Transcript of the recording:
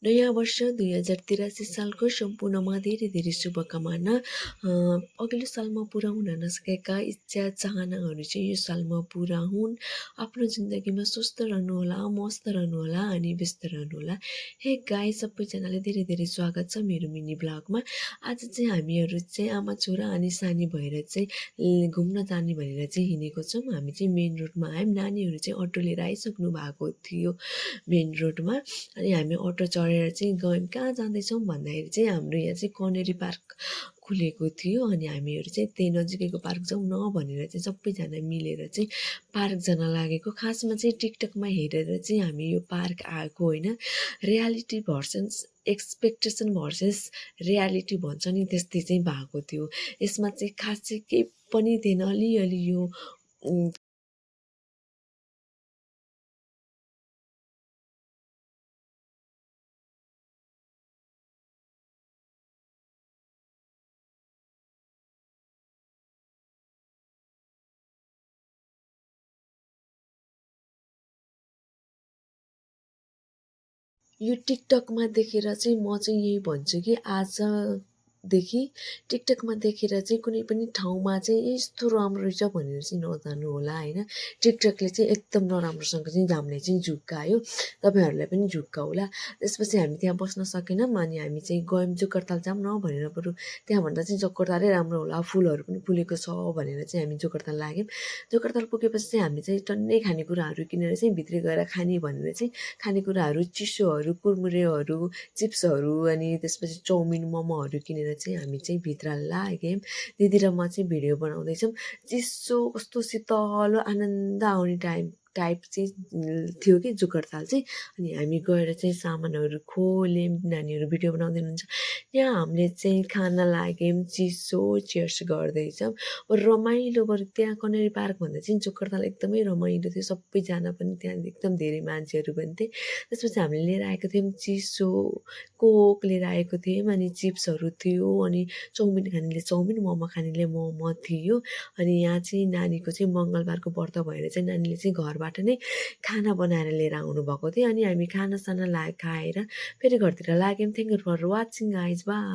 नयाँ वर्ष 2083 सालको सम्पूर्णमा धेरै धेरै शुभकामना। अघिल्लो सालमा पुरा हुन नसकेका इच्छा चाहनाहरू चाहिँ यो सालमा पुरा हुन्। आफ्नो जिन्दगीमा स्वस्थ रहनुहोला, मस्त रहनुहोला अनि व्यस्त रहनुहोला। हे गाई, सबैजनाले धेरै धेरै स्वागत छ मेरो मिनी ब्लगमा। आज चाहिँ हामीहरू चाहिँ आमा छोरा अनि सानी भएर चाहिँ घुम्न जाने भनेर चाहिँ हिँडेको छौँ। हामी चाहिँ मेन रोडमा आयौँ। नानीहरू चाहिँ अटो लिएर आइसक्नु भएको थियो मेन रोडमा। अनि हामी अटो चढेर चाहिँ गयौँ। कहाँ जाँदैछौँ भन्दाखेरि चाहिँ हाम्रो यहाँ चाहिँ कनेरी पार्क खुलेको थियो। अनि हामीहरू चाहिँ त्यही नजिकैको पार्क जाउँ न भनेर चाहिँ सबैजना मिलेर चाहिँ पार्क जान लागेको। खासमा चाहिँ टिकटकमा हेरेर चाहिँ हामी यो पार्क आएको होइन। Reality versions expectation versus reality भन्छ नि, त्यस्तै चाहिँ भएको थियो। यसमा चाहिँ खास चाहिँ केही पनि थिएन। अलिअलि यो यो टिकटकमा देखेर चाहिँ म चाहिँ यही भन्छु कि आजदेखि टिकटकमा देखेर चाहिँ कुनै पनि ठाउँमा चाहिँ यस्तो राम्रो रहेछ भनेर चाहिँ नजानु होला होइन। टिकटकले चाहिँ एकदम नराम्रोसँग चाहिँ हामीले चाहिँ झुक्कायो। तपाईँहरूलाई पनि झुक्काउला। त्यसपछि हामी त्यहाँ बस्न सकेनौँ। अनि हामी चाहिँ गयौँ जोकरताल जाऊँ न भनेर, बरु त्यहाँभन्दा चाहिँ जोकरतालै राम्रो होला, फुलहरू पनि फुलेको छ भनेर चाहिँ हामी जोकरताल लाग्यौँ। जोकरताल पुगेपछि चाहिँ हामी चाहिँ टन्नै खानेकुराहरू किनेर चाहिँ भित्री गएर खाने भनेर चाहिँ खानेकुराहरू, चिसोहरू, कुरमुरेहरू, चिप्सहरू अनि त्यसपछि चाउमिन, मोमोहरू किनेर चाहिँ हामी चाहिँ भित्र लाग्यौँ। दिदी र म चाहिँ भिडियो बनाउँदैछौँ। चिसो कस्तो शीतल आनन्द आउने टाइप चाहिँ थियो कि जोकरताल चाहिँ। अनि हामी गएर चाहिँ सामानहरू खोल्यौँ। नानीहरू भिडियो बनाउँदै हुनुहुन्छ। यहाँ हामीले चाहिँ खाना लाग्यौँ, चिसो चियर्स गर्दैछौँ। रमाइलो बरु त्यहाँ कनेरी पार्क भन्दा चाहिँ जोकरताल एकदमै रमाइलो थियो। सबैजना पनि त्यहाँ एकदम धेरै मान्छेहरू पनि थिए। त्यसपछि हामीले लिएर आएको थियौँ चिसो कोक लिएर आएको थियौँ। अनि चिप्सहरू थियो, अनि चाउमिन खानेले चाउमिन, मोमो खानेले मोमो थियो। अनि यहाँ चाहिँ नानीको चाहिँ मङ्गलबारको व्रत भएर चाहिँ नानीले चाहिँ घरबाट नै खाना बनाएर लिएर आउनुभएको थियो। अनि हामी खानासाना खाएर फेरि घरतिर लाग्यौँ। Thank you for watching guys, by.